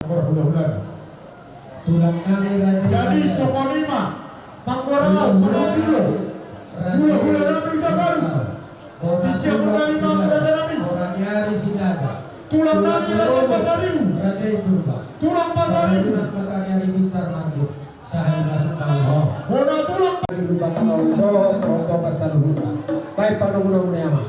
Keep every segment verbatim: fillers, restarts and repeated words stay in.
Manggorar hulahulana. Tulang nami raja. Jadi songon i ma manggorar, manggorar hulahula nami Hutagalup. Di siamun nami ma manggorar nami. Tulang nami Raja Pasaribu. Raja i Purba. Tulang Pasaribu. Tulang Pasaribu. Sahat masuk kau. Bona tulang. Di lubang kau dohot roto pasaluhutna. Baik, panungkun-ungkun ni ama.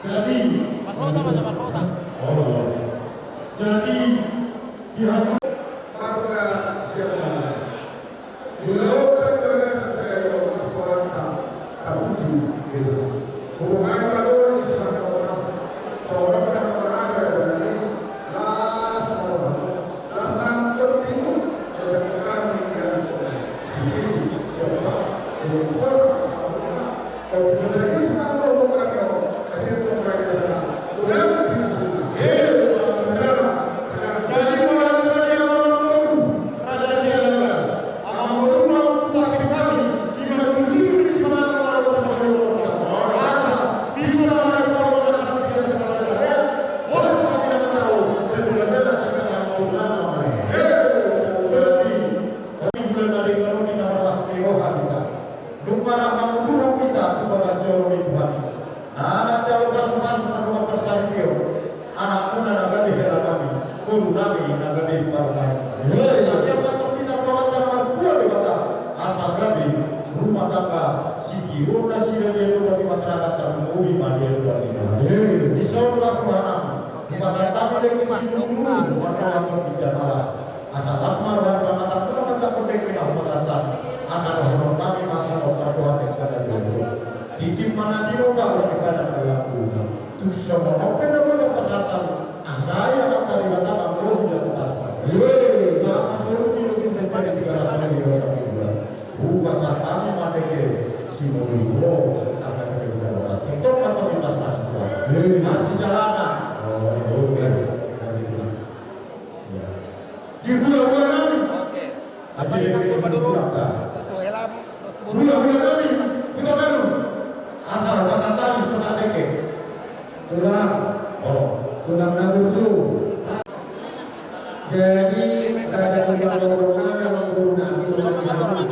Jadi, Marhota, Marhota. Oh. Jadi, pihak marga Siahaan. Di laut dan di bagasan sadari on, mas, Tuhanta, tapuji Debata. Hubungan paduan di siahaan on, mas, seorang pihak marga Raja Nani, las, las nang tondi, raja kami, anak, si Titi, si Oka, di kota, Asa las ma roha ni pamatangmuna manjangkon dengke na hupasahat hami, asa dohonon nami ma songon pardohan ni angka na di hita. Tingki ma na tinopa dohot ibana na lambuna. Tung songon on pe na boi tapasahat hami, asa ia ma tari batang anggo hita tu paspas. Sahat ma solu di lobi pemberi segala solu di lobi. Hupasahat hami ma dengke si Molibo, sesama dengke di dalam. Tong ma tong di paspas. Masih jalanan. Oh, oke. Di hulahula nami. Oke. Apa di hulahula nami? Hulahula nami. Huta Taru. Asa pasahat hami, pasahat dengke. Tulang. Oh. Tulang na burju. Jadi, raja di Bangorona, memang guru nami, tulang nami.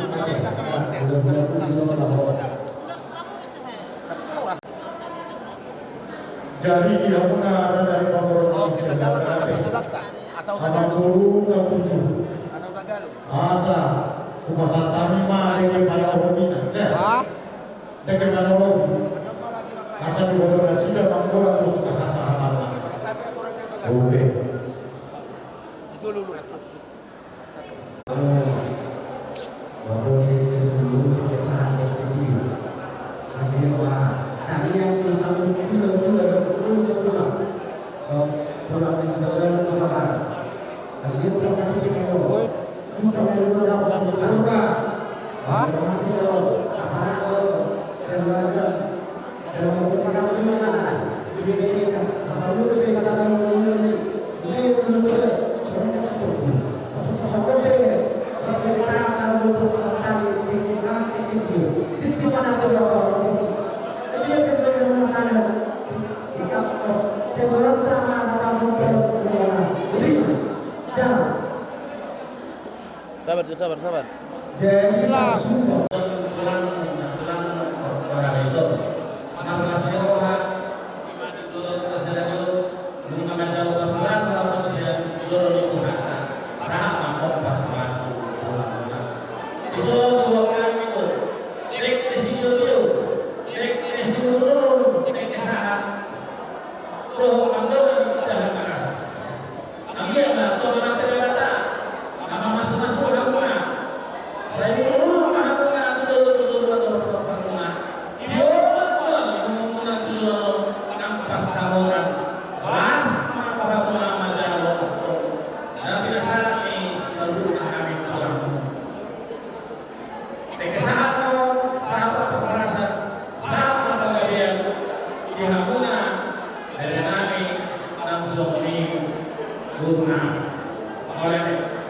Jadi di hamuna raja di Bangorona, asa huta Taru. Asa huta Taru. Asa huta Taru. Asa hupasahat hami ma dengke pala oromina. Hah? Dengke pala oromi. Asa diboto nasida manggola tu hasahatanna. Oke. Sabar, sabar, sabar. Jadi, tulang, tulang, tulang, tulang, tulang, nunga manjalo pasu-pasu, lalu sian jolo ni Tuhanta, sahat ma kompas masuk Tuhan. Iso dua kali itu, dengke sitio-tio, dengke sinuhun, dengke sahat. Dohot nang dongan dahan anas. Anggiat ma tongon ate Debata na mamasu-masu hamuna. Sai murmur ma hamuna tu jolo-jolo dohot-dohot hamuna. Tioman ma hamuna tu jolo nang pansamotan. Las ma rohamuna manjalo na pinasahat ni saluhutna hami tu hamuna. Dengke sahat ma, sahat ma parhorasan, sahat ma panggabean di hamuna, dainang nami, nang songon i guru nami. Mauliate.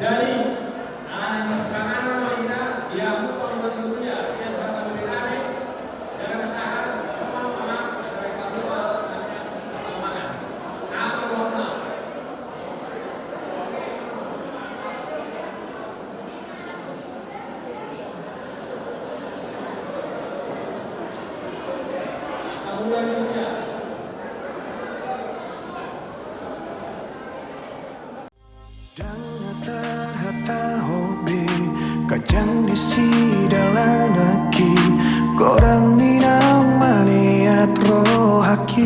Jadi, ala ni marsipanganon ma hita, di hamu pangidoan ni huria, sian hata ni B K P, jangan salah, memang, memang, mereka dua, hanya, amanah. Apa, Bapak? Apa, Bapak? Ndang na tarhataho be, ganjang ni sidalan nangkin, godang ni naung maneat rohangki.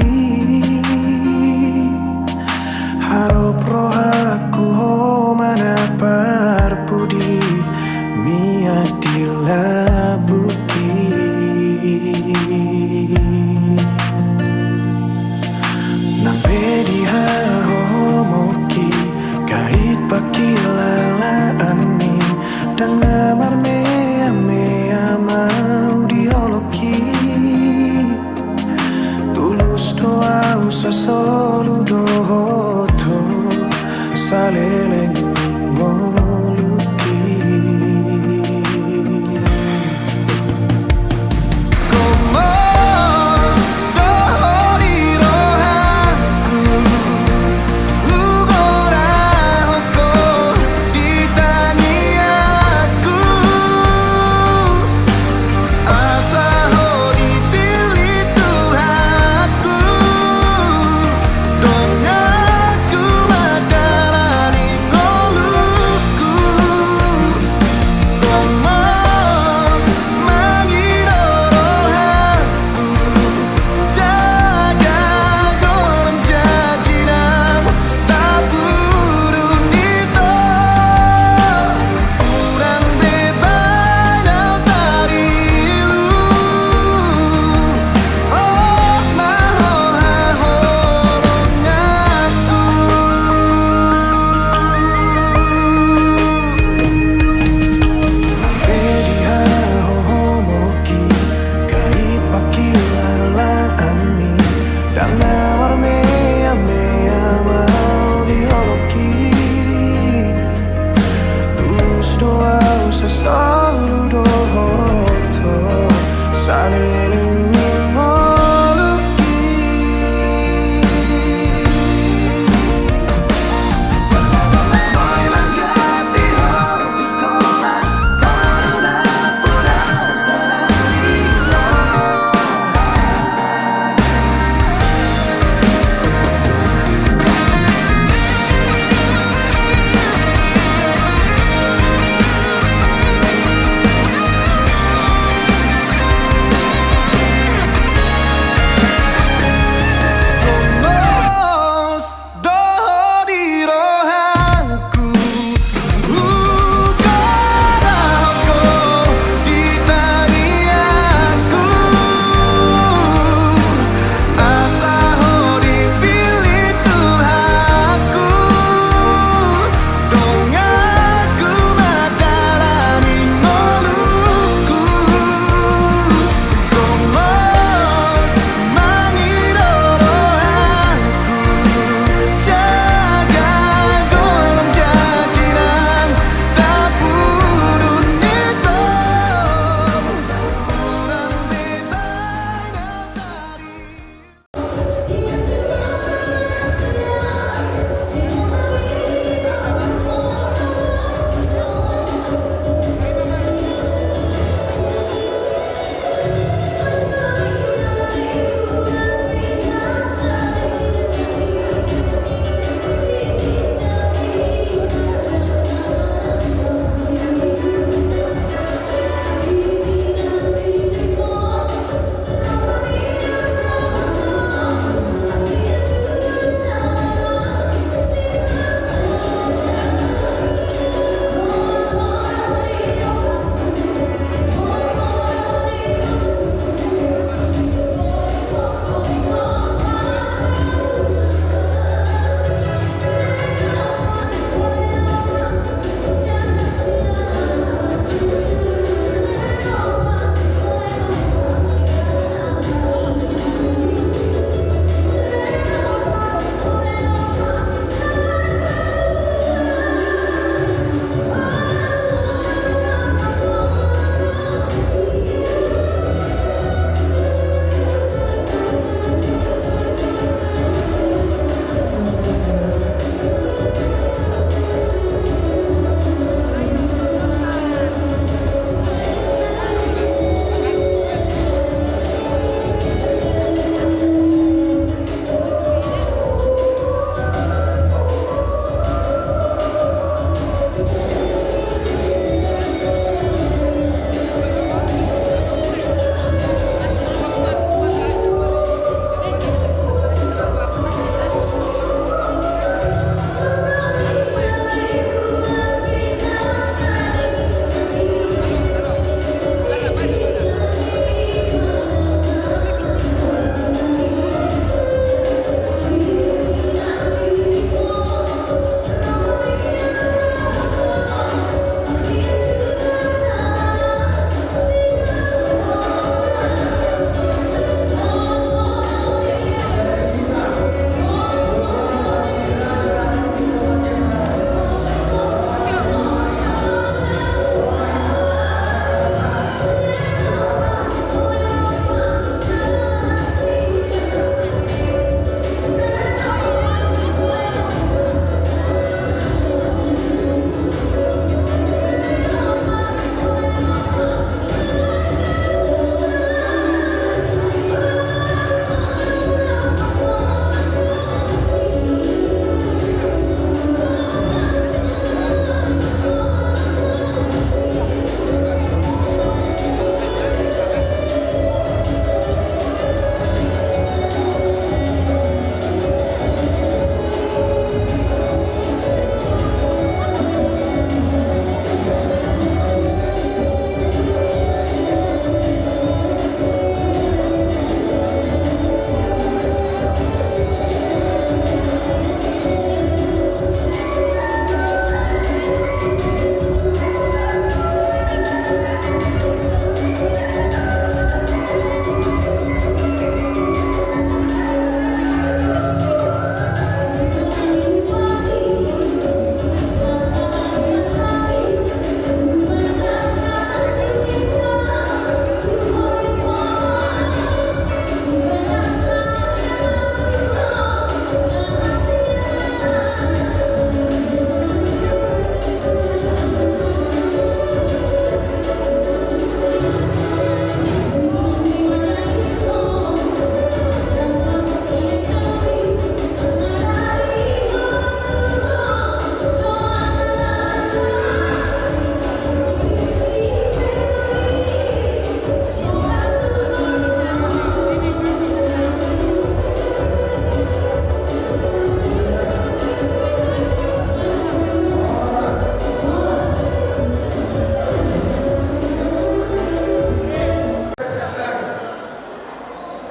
Harop rohangku ho ma na parpudi, mian di lambungki. Nang pe di hahohomongki, gait pangkilalaanmi, ndang na marmeamea ma au di olokki.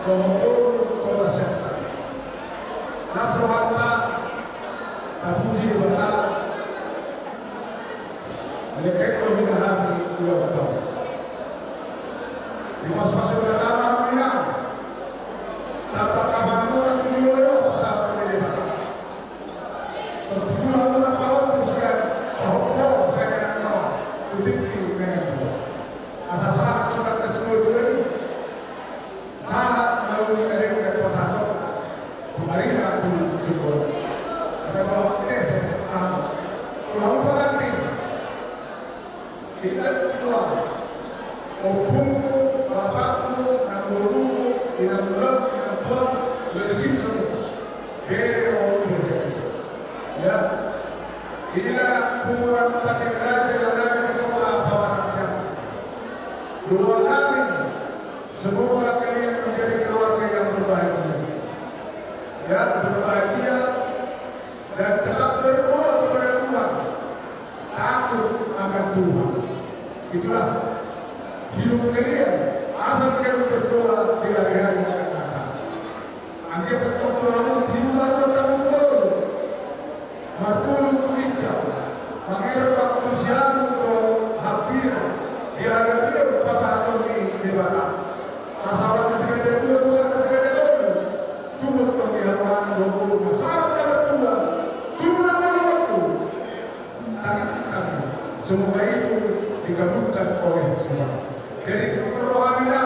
Dohot boru Kota Siantar. Las rohanta, tapuji Debata, lekkek do hita hami ulang tahun. Dipasupasu Debata ma hami nang. Tamba hapanamotan tu joloan on pasahaton ni Debata. Tertuduh hamu marpahompu sian pahompu sian anak on tu tingki na naeng ro. Asa sahat songon na sitadohon i. Sahat na uli na denggan pasahatonna tu ari na tu jumbo. Ada bahwa tes sama. Tulang pengantin. Inna tua, ompungmu, bapakmu, namborumu, inangulang, inantuam, lersison, bere o ibebere. Ya, inilah punguan Pande Raja yang ada di Kota Pematang Siantar. Doa kami, semoga kalian menjadi keluarga yang berbahagia. Ya, berbahagia dan tetap berdoa kepada Tuhan. Takut akan Tuhan. Itulah hidup kalian, asal kalian berdoa di hari-hari yang akan datang. Anggiat tongtong tu hamu tibu baru tamu tu baru. Marpulung tu ginjang, mangerbak tu siamun dohot hambirang, di hadapi pasahaton ni Debata. Asa ro na siganda dua, ro na siganda tolu. Tubuan tong di haruan dohot na sahat na martua. Tubuan na martua. Tangan kami. Semoga itu dikabulkan oleh Tuhan. Jadi, rohani na,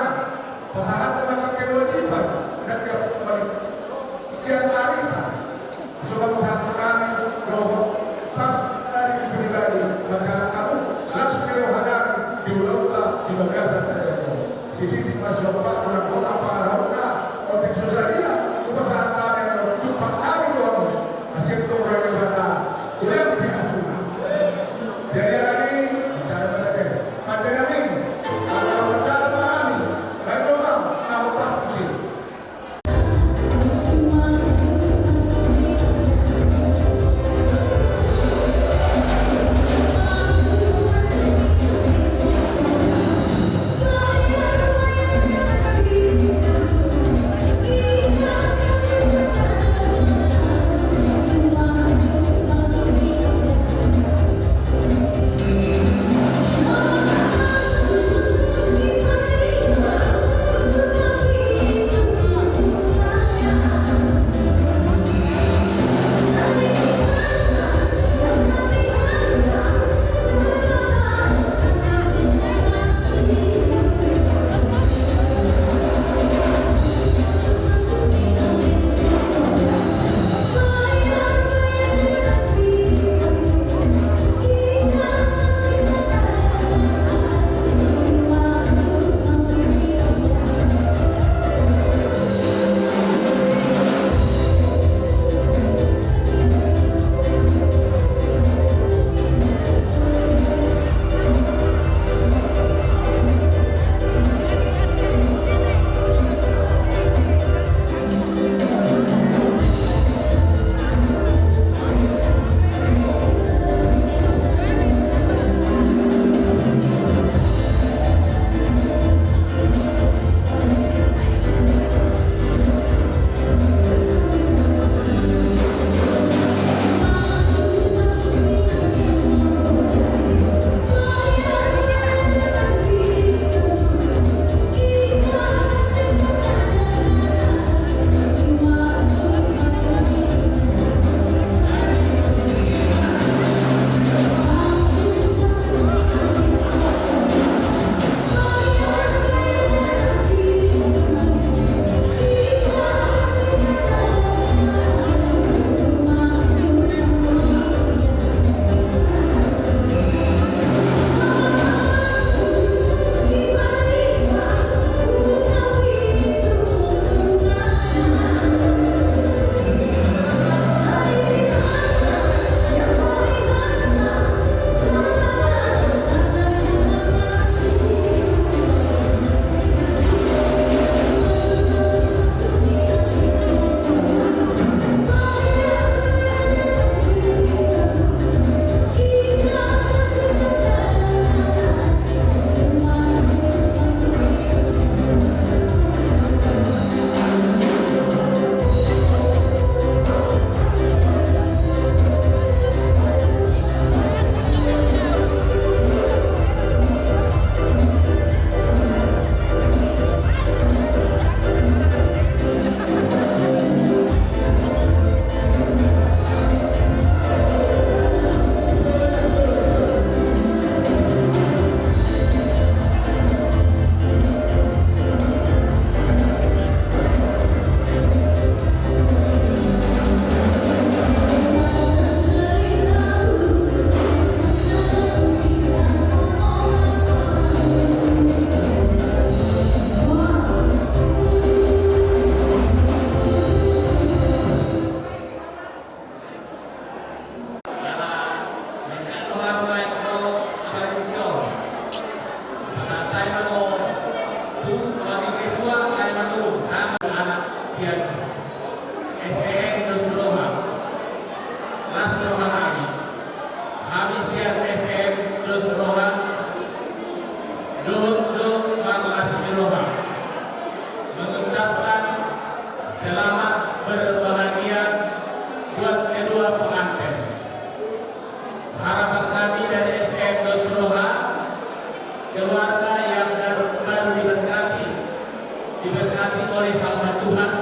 Diberkati oleh hamba Tuhan.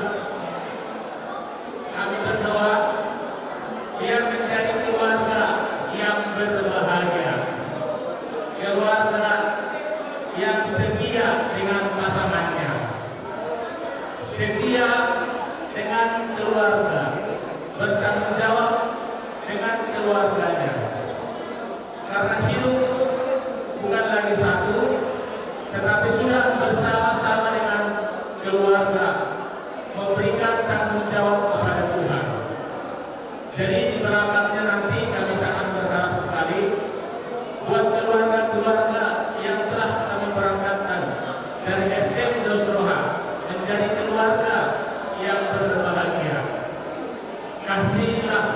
Kami berdoa biar menjadi keluarga yang berbahagia, keluarga yang setia dengan pasangannya, setia dengan keluarga, bertanggung jawab dengan keluarganya. Karena hidup bukan lagi satu, tetapi sudah bersama-sama dengan keluarga memberikan tanggung jawab kepada Tuhan. Jadi di belakangnya nanti kami sangat berharap sekali buat keluarga-keluarga yang telah kami berangkatkan dari S D M Dos Roha menjadi keluarga yang berbahagia. Kasihilah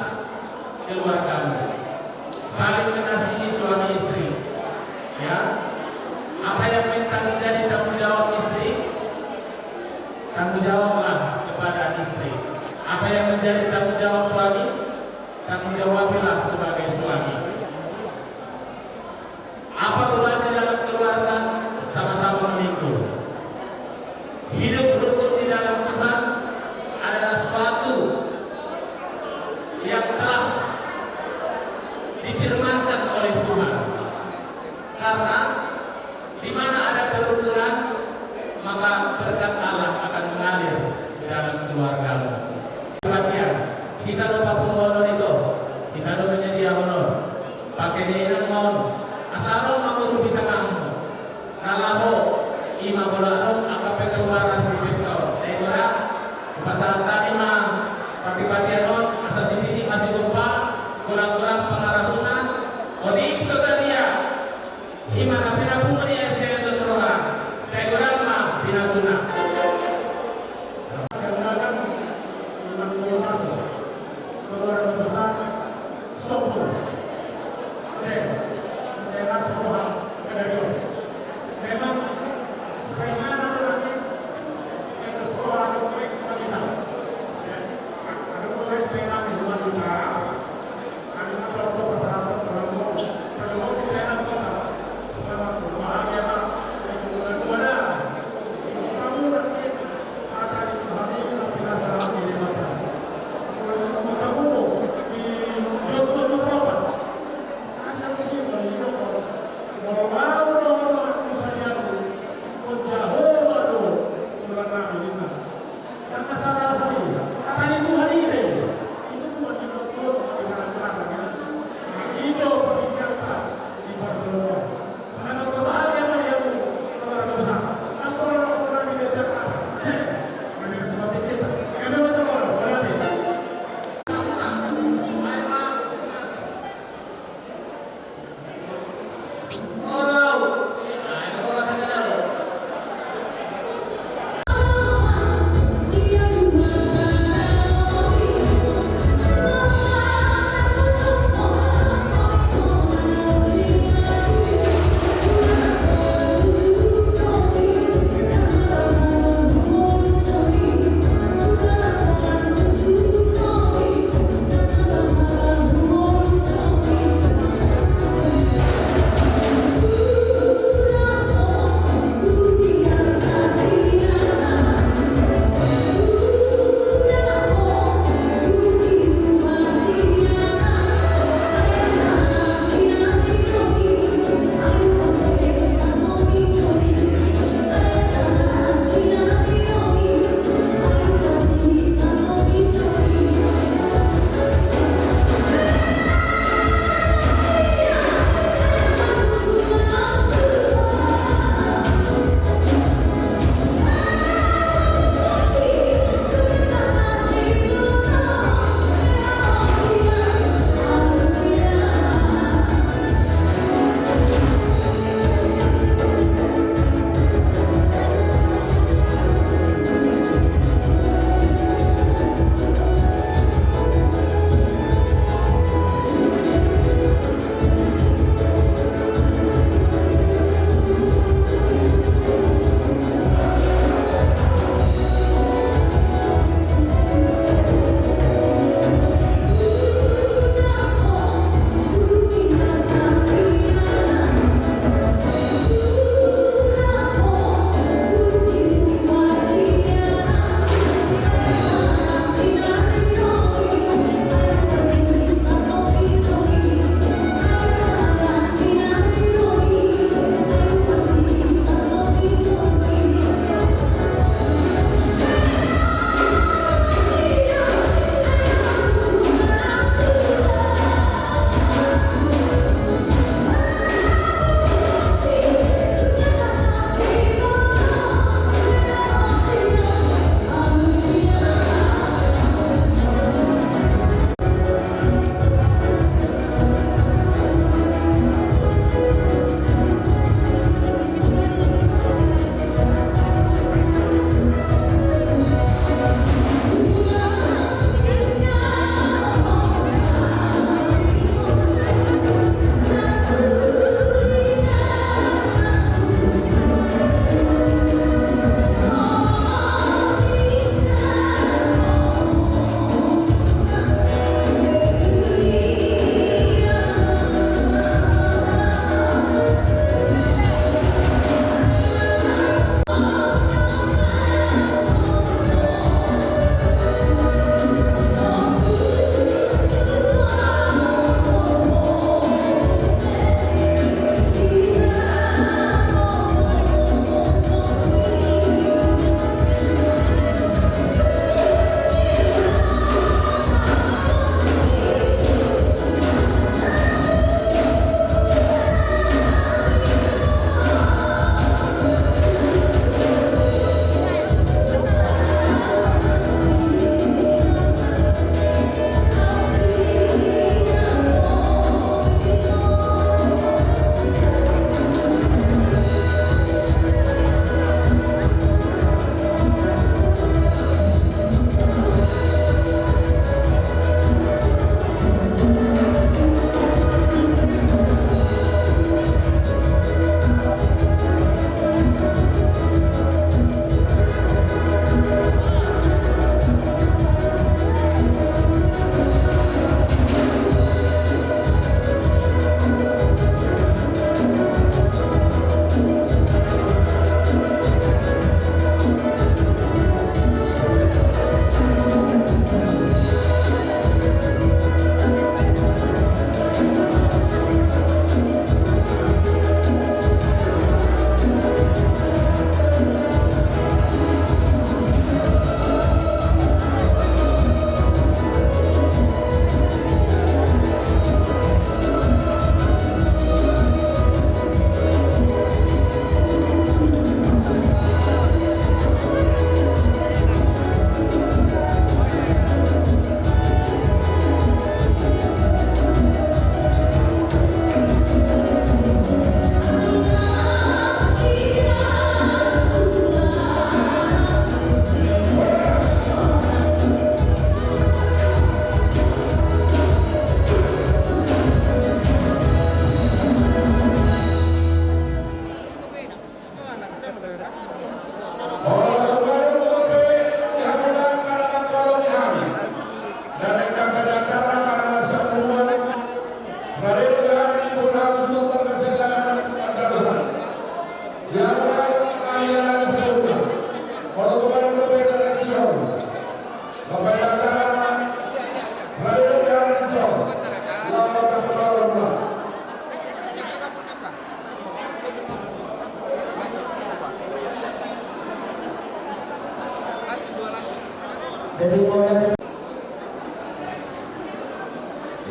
keluargamu. Saling mengasihi suami istri. Ya. Apa yang menjadi tanggung jawab istri, tanggung jawablah kepada istri. Apa yang menjadi tanggung jawab suami, tanggung jawabilah sebagai suami. Apa beban di dalam keluarga, sama-sama memikul. Hidup rukun di dalam Tuhan adalah suatu yang telah difirmankan oleh Tuhan. Karena di mana ada kerukunan, maka berkat Allah akan mengalir di dalam keluargamu. Bagian, hita do papunguhon on, ito, hita do menyediahon on.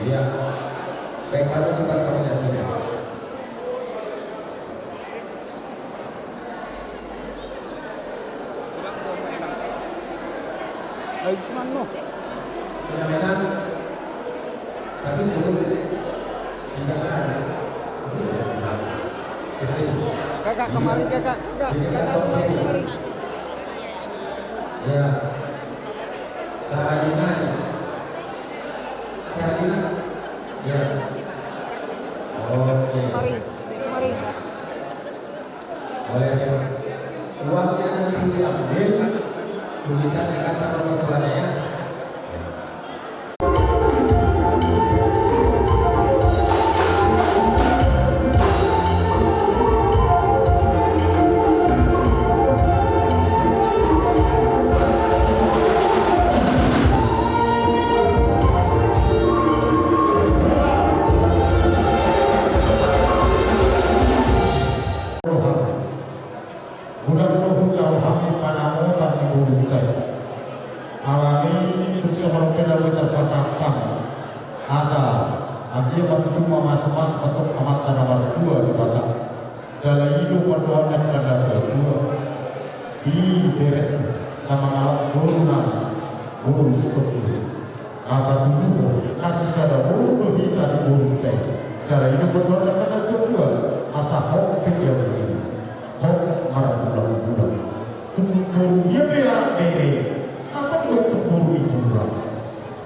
Iya. Baik, kamu tukar koordinasinya. Ayo, Usman, no. Sudah menang. Tapi turun. Kakak, kemari, kakak. Kakak, kemari. Ya. Sahadina. Sahadina. Ya. Oke. Kemari, kemari. Boleh, ya. Uangnya nanti diambil, tulisan dikasih sama ketuanya, ya. Godang do hujalo hami panangotan di boru i. Alani i, tung songon on pe na boi tarpasahat hami. Asa anggiat ma tutu mamasumasu ma tong Amanta na martua Debata. Jala i do pandohan ni angka na martua. Di bere na mangalap boru nami, boru Sitompul. Asa tutu, na sisada boru do hita di boru i. Jala i do pandohan ni angka na martua, asa hot pe jabu i, hot margulang-gulang. Tung boru dia pe anak bere, atau tung boru i tulang.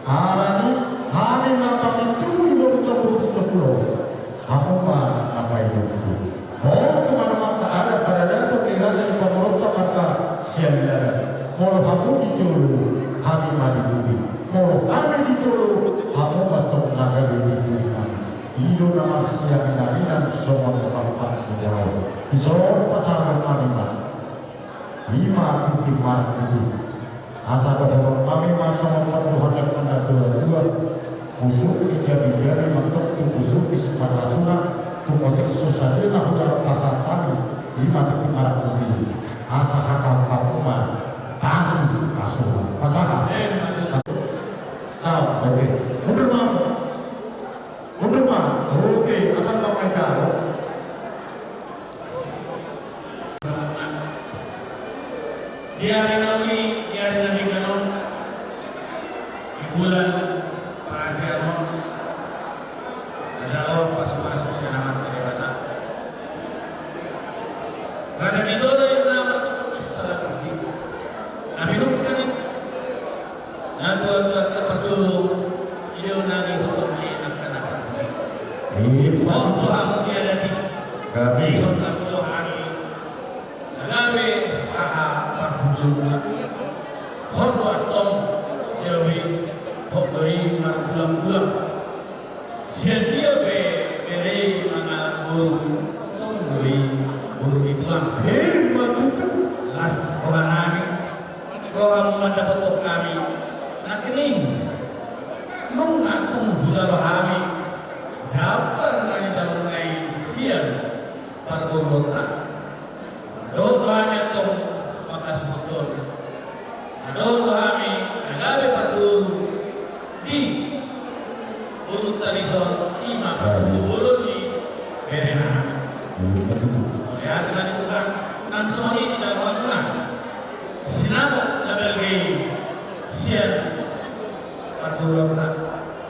Alani i, hami na pamintubu di boru Sitompul on, hamu ma na paidop i. Hot tu manang angka adat paradaton ni raja ni pamoruonta marga Siandaran. Molo hamu di jolo, hami ma di bumi. Molo hami di jolo, hamu ma tong na gabe di bumi. I do na marsiaminaminan songon pampat ni jabu. Dison pasahaton nami ma. I ma tintin marangkuti. Asa dohonon nami ma songon pandohan ni angka na tua-tua. Husuk ni jabi-jabi mantok tu husuk ni siparlasuna, tung otik so sadia na hujalo pasahat hami, i ma tintin marangkuti. Asa hatahon hamu ma, pasu, pasu, pasahat. Nah, oke. Mundur ma. Mundur ma. Oke, asa na manjalo. Di ari na uli, di ari na denggan on, di bulan parasian on, na jalo pasupasu sian Amanta Debata. Raja ni jolo i na martonggo salah tinggi. Na pinungka ni na tua-tua na parjolo, i do na diihuthon ni angka na parjolo. Hot do hamu di adat i. Diihut hamu do hami. Na gabe aha parhundulmuna. Hot do antong jabu i, hot do i margulang-gulang. Sian dia pe bere i mangalap boru, tong do i boru ni tulang. Emma tutu. Las roha nami. Rohamu mandapothon hami, nangkining nunga tung hujalo hami jambar na nijalo nai sian parboruonta. Dohot do hami antong mangkasuhuthon. Dohot do hami na gabe parboru di borunta dison, i ma parsuhu bolon ni berena. Mauliate ma di Tuhan, nang songon i dijalo hamuna sinamot na balga i sian parboruonta.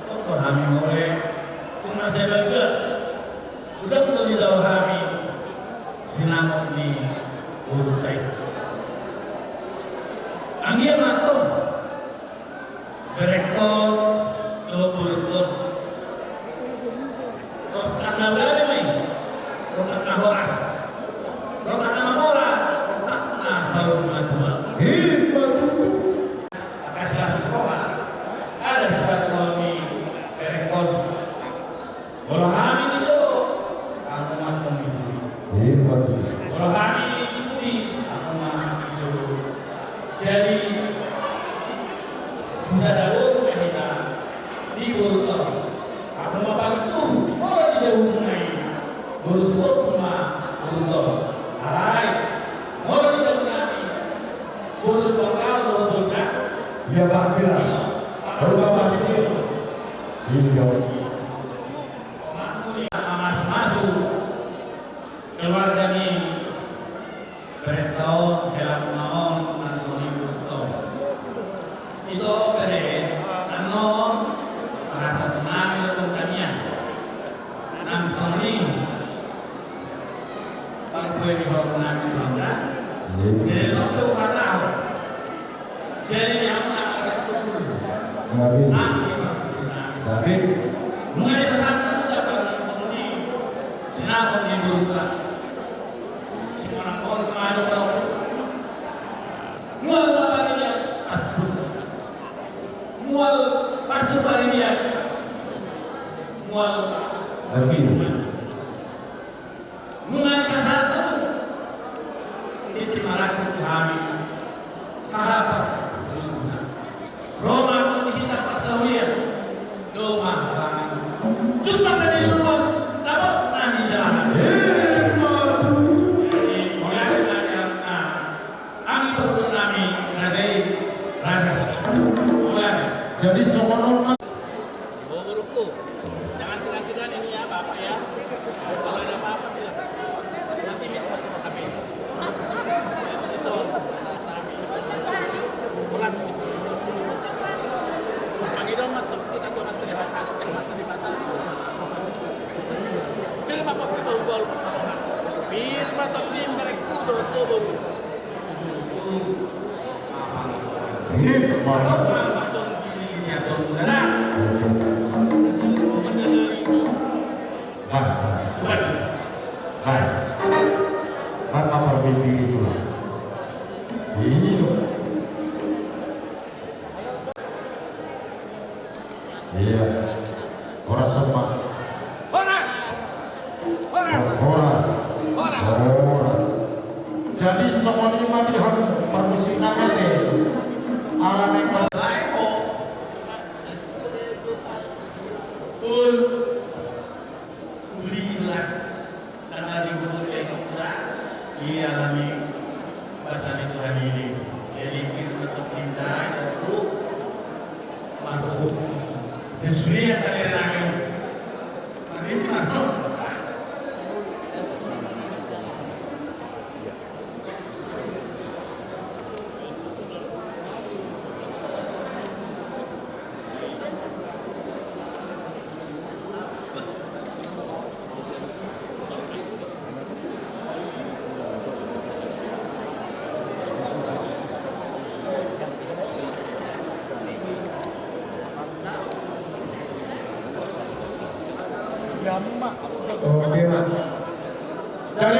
Tong do hami mauliate, tung na sai balga. Godang do dijalo hami sinamot ni borunta i. Anggiat ma antong berengkon dohot borungkon. Rongkap na gabe ma i, rongkap na horas, rongkap na mamora, rongkap na saur matua. Emma tutu. Angka silas ni roha, adat silas ni roha ni berengkon. Molo hami di jolo, hamu ma antong di bumi. Emma tutu. Molo hami di bumi, hamu ma di jolo. Jadi sisada boru ma hita di borunta on. Hamu ma pamintubu, molo di jabumuna i, boru Sitompul ma borunta on. Alai molo di jabunami, boru Bangkal do hotolna. Ia, Pak Bila. Baru kau masih. Iya. Mamasumasu keluarga ni berenta on, hela muna on, nang songon i gurutta on. Ito bere, annon, rasa tu nami do tong tania. Nang songon i, parbue ni holong nami tu hamuna. Iya. Jadi, tong tu hata on. Jadi, di hamu na margas kumpul. Tapi. Anggi ma kumpul nami. Tapi. Nunga dipasahat hamu da pang songon i sinapon ni gurutta. Sinapon manu panoku. Mual ma paridian. Aduh. Mual pacu paridian. Mual. Lagi. Nunga dipasahat hamu. Tingki marangkup tu hami. Haha, parhulunguna. Ro ma tong di hita parsaulian. Doma halangan. Jumpang na di luar. Dapot na di jalahan. Emma tutu. Jadi, mauliate ma di hamuna. Anggi parhundul nami, raja i, raja sida. Mauliate. Jadi, songon on ma. Ibu guruku, jangan segan-segan ini ya, Bapak ya. Kalau ada apa-apa bilang. Nanti minta ke kami. Nanti soal kami. Keras. Pangido matok kita tuh mati di mata, mati di mata. Pir matok kita ubal kesalahan. Pir matok di mereka tuh tuh. Baik, baik. Baik. Baik, mamperbaiki itulah. Iya. Iya. Horas semua. Horas. Horas. Horas. Horas. Horas. Jadi songon i ma di hamu parmusik na ate. Ala ni. Baik, oh. Betul. Ulila. Karena di hulu kayak gitu lah. Iya, alami. Bahasa itu hari ini. Jadi, kita tetap cinta, itu. Marhum. Sesuai yang kalian anu. Mari, marhum. Oke, Mas. Dari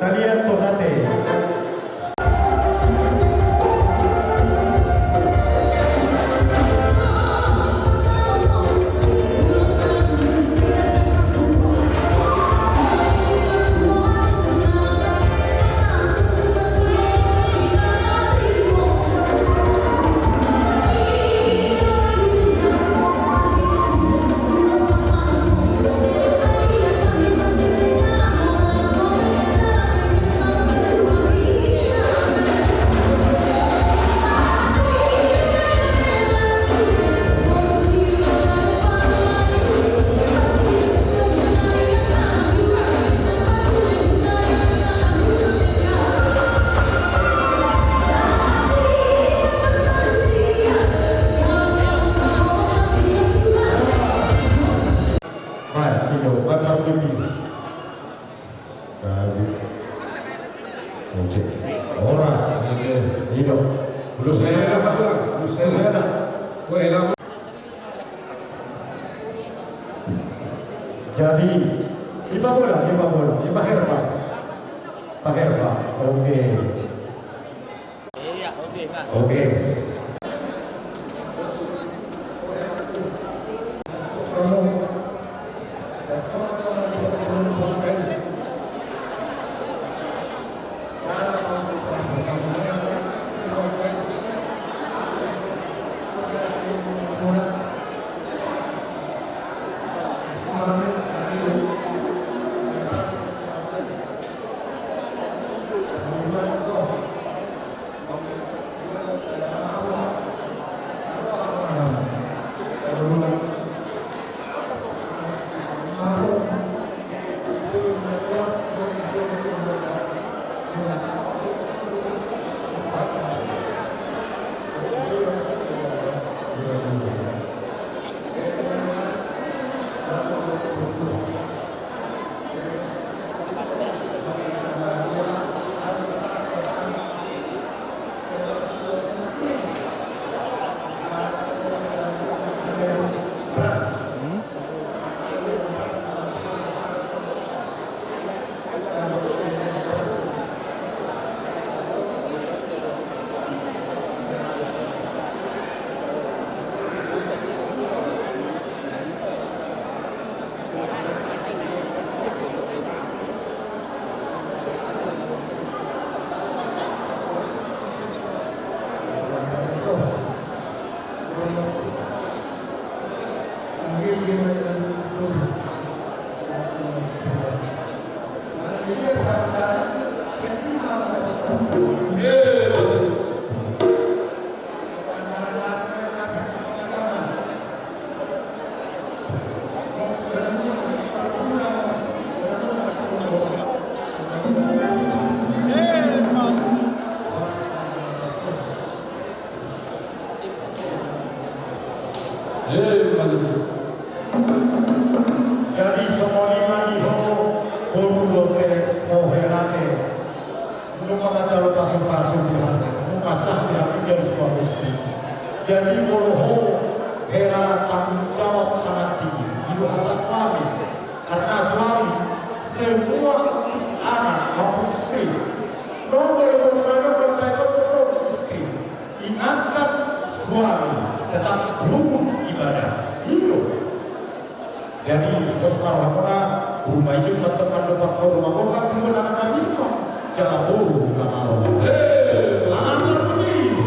Kalian Ternate. Baik, tiga, empat, satu, tiga. Horas. Ido. Belum saya ada, Pak Tulang. Belum saya ada. Weh, lama. Jadi, lima bola, lima bola, lima herba. Pak Herba, oke. Iya, oke, Pak. Oke. Jadi songon i ma di ho, boru dohot ho hela ate. Nunga manjalo pasupasu di hami, nunga sah di hami jadi suami istri. Jadi molo ho hela, tanggung jawab sangat tinggi. Ido hata suami. Karena suami semua untuk anak maupun istri. Nunga boru-boru nunga berbaik untuk istri. Ingatkan suami, tetap rukun ibadah. Ido. Jadi, pos ma rohamuna, ruma ijuk, mantap, mantap, mantap, ruma boru, ruma boru, ruma boru, jala boru, ruma boru. Eh, anak terpuji.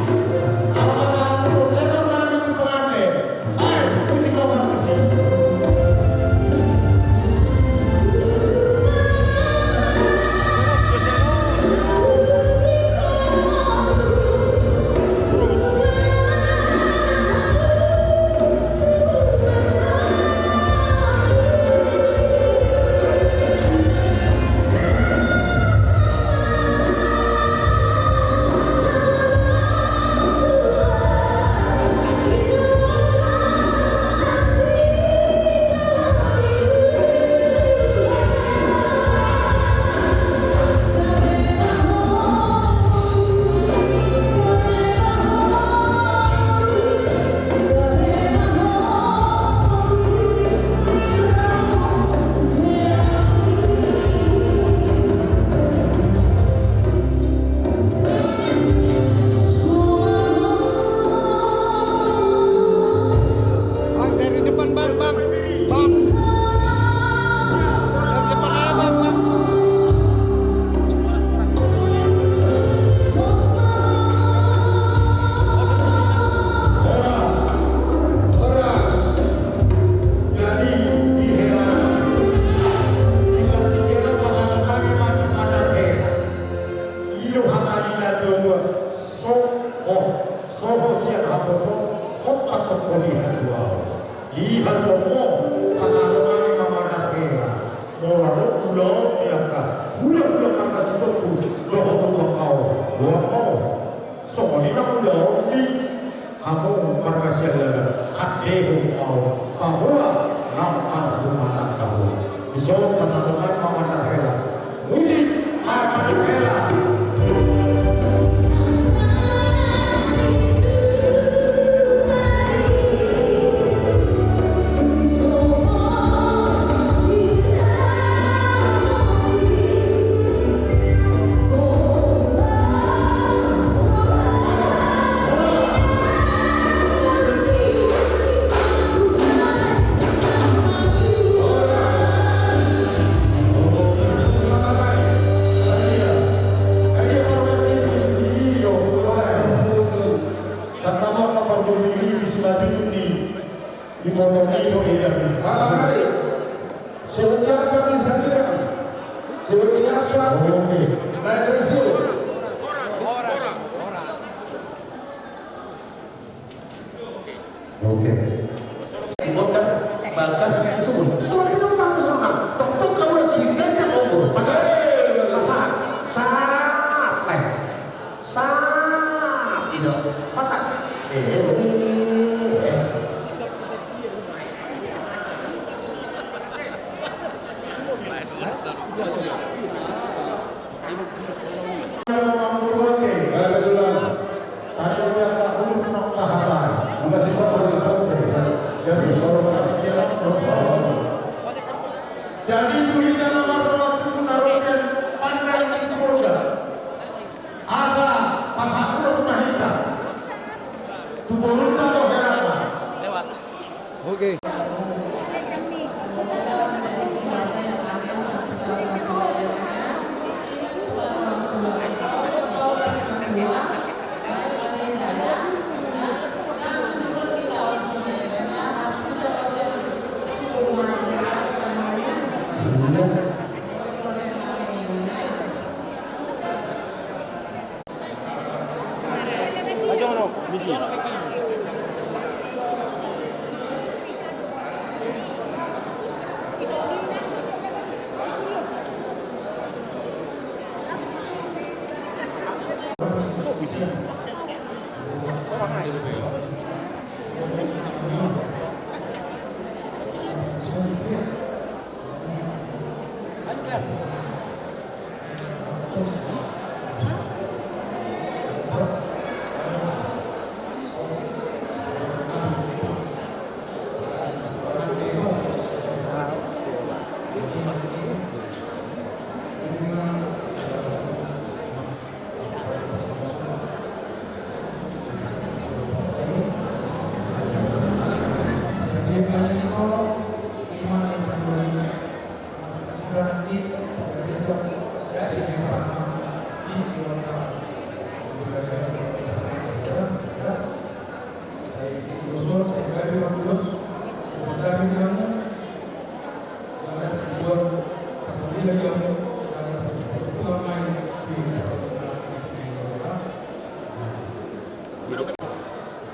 Anak terpuji, saya mau nanya ke pengantin. Eh, puji kau, puji. Sian lala, ate ho, pahoa nang marhumana ho. Dison pasahaton ma hata hela. Musik, hata hela. Oke. Oke. Bagas, sebut. Suara itu bagus, Mama. Tok, tok, kamu harus singkat, ya, Om. Pasahat. Pasahat. Sat. Eh. Sat. Itu. Pasahat. Eh, eh, eh. Jadi, tu hita na marlas tu na ro sian Pandai Sibolga. Asa pasahat ulos ma hita tu borunta dohot helanta. Oke.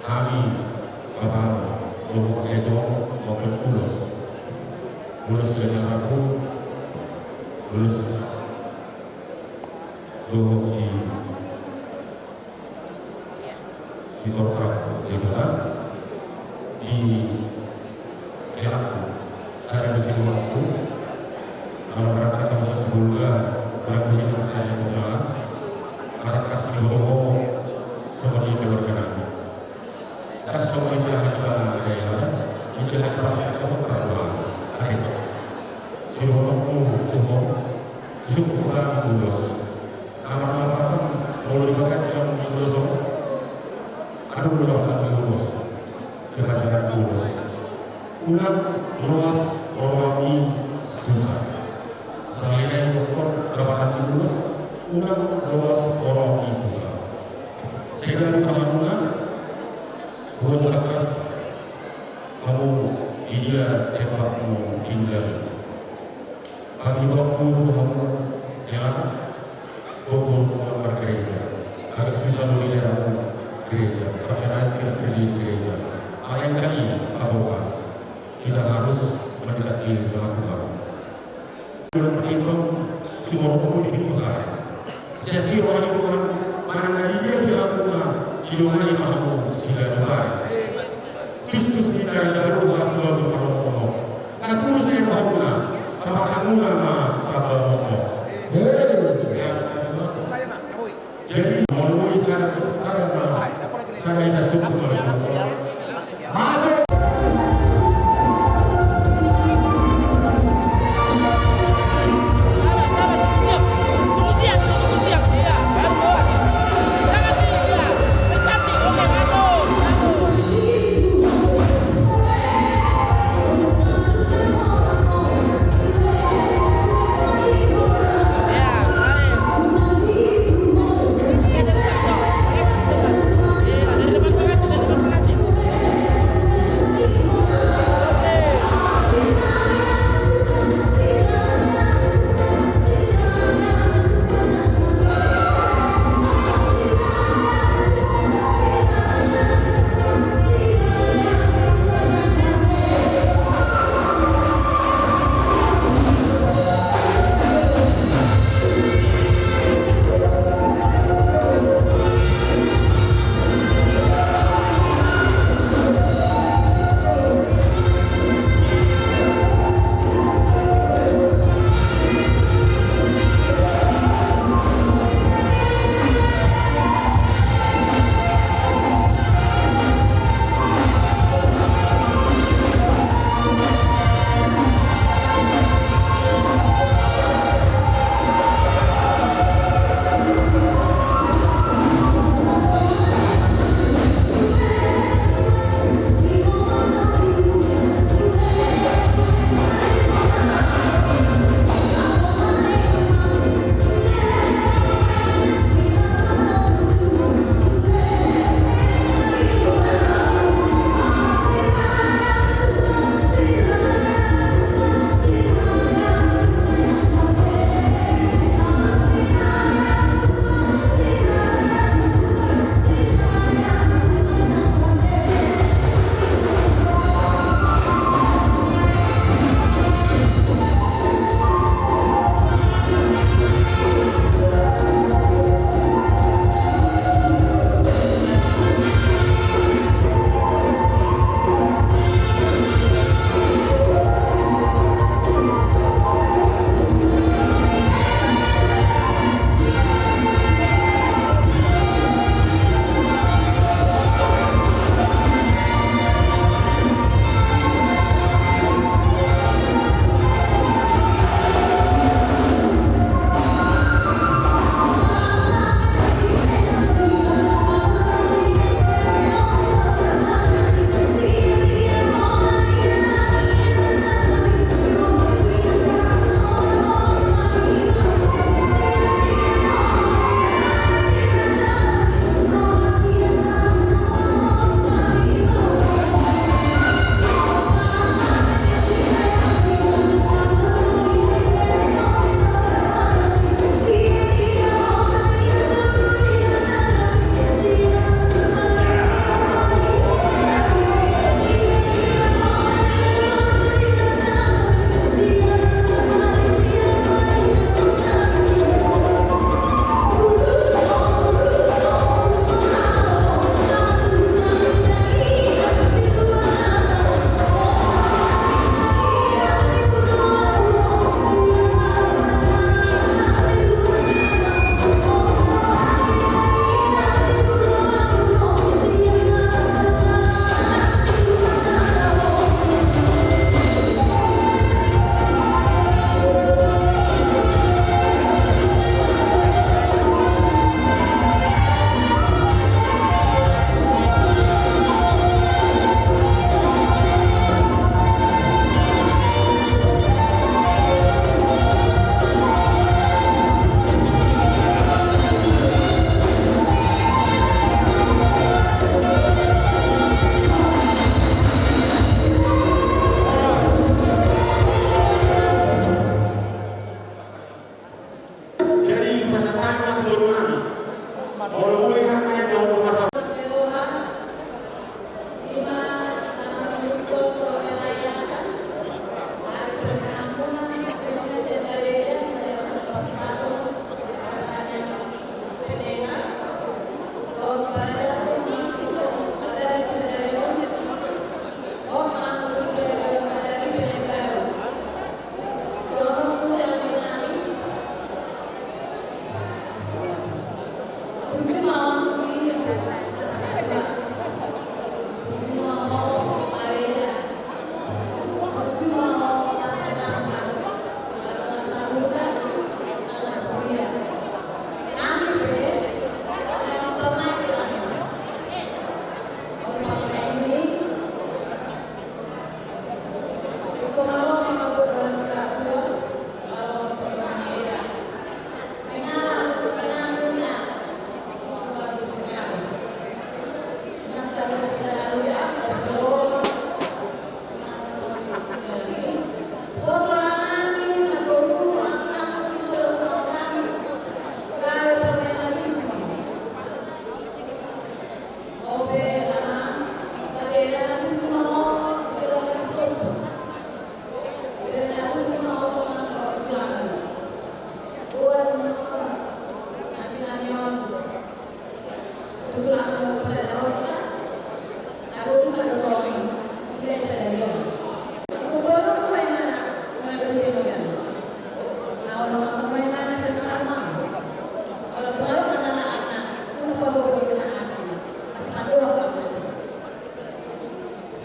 Hami bapam dohot ito mambahen ulos. Ulos ganjang rambu, ulos dohot si Sitorang, gitu kan? Di helangku, sada di siluanku, kalau berangkat kamu Sibolga, berangkat ini percaya kebetulan, berangkat Sibolga, sama di keluarga kami. Kas sama di hati bala ada yang ada, di hati pasti kamu terbuat. Akhirnya, siluanku, tuh, Suku kami ulos. Nama nama molo dibahen jam ulos on. Adong do hami ulos. Kepajaran ulos. Unang loas oroan ni susa. Selain na i doktor, kepajaran ulos. Unang loas oroan ni susa. Sehingga kita hamuna, buat bakas, hamu di dia tempatmu tinggal. Hami bangku tu hamu, ya, bogor margereja. Harus bisa melihat gereja, sampai nanti berdiri gereja. Alayangkan ini, apa, kita harus mendekat diri sama Tuhan. Dalam perhitungan, semua pemuda itu besar. Sia-sia orang itu kan, mana dari dia dia aku mah, di rumah ini mah aku sila tukar.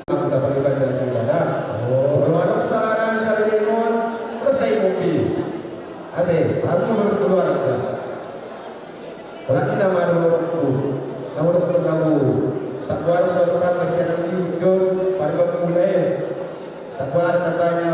Aku dapat ibadah di ibadah. Oh, kalau ada kesalahan saya dengan, terus saya mungkin. Ate, aku berkeluarga. Lagi nama ada waktu. Nama ada waktu kamu. Tak kuat suatu kata saya nanti hidup. Pada waktu mulai. Tak kuat katanya.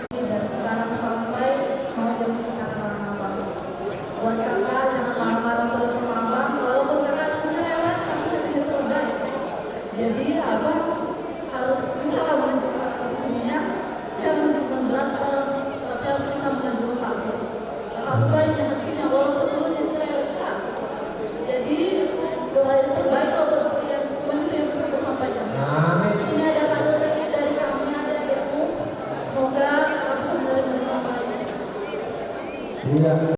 Dan sekarang sampai mau jadi kita marah-marah. Buat kakak, jangan marah-marah terus sama abang. Walaupun kakak cerewet, tapi itu yang terbaik. Jadi abang harus bisa lah menunjukkan dirinya, jangan cuma berantem, tapi harus bisa menunjukkan. Jadi, doa yang terbaik untuk kalian, cuma itu yang bisa saya sampaikan. Amin. Ini ada kado sedikit dari kami, ada untukmu. Semoga langsung dari Tuhan. Iya.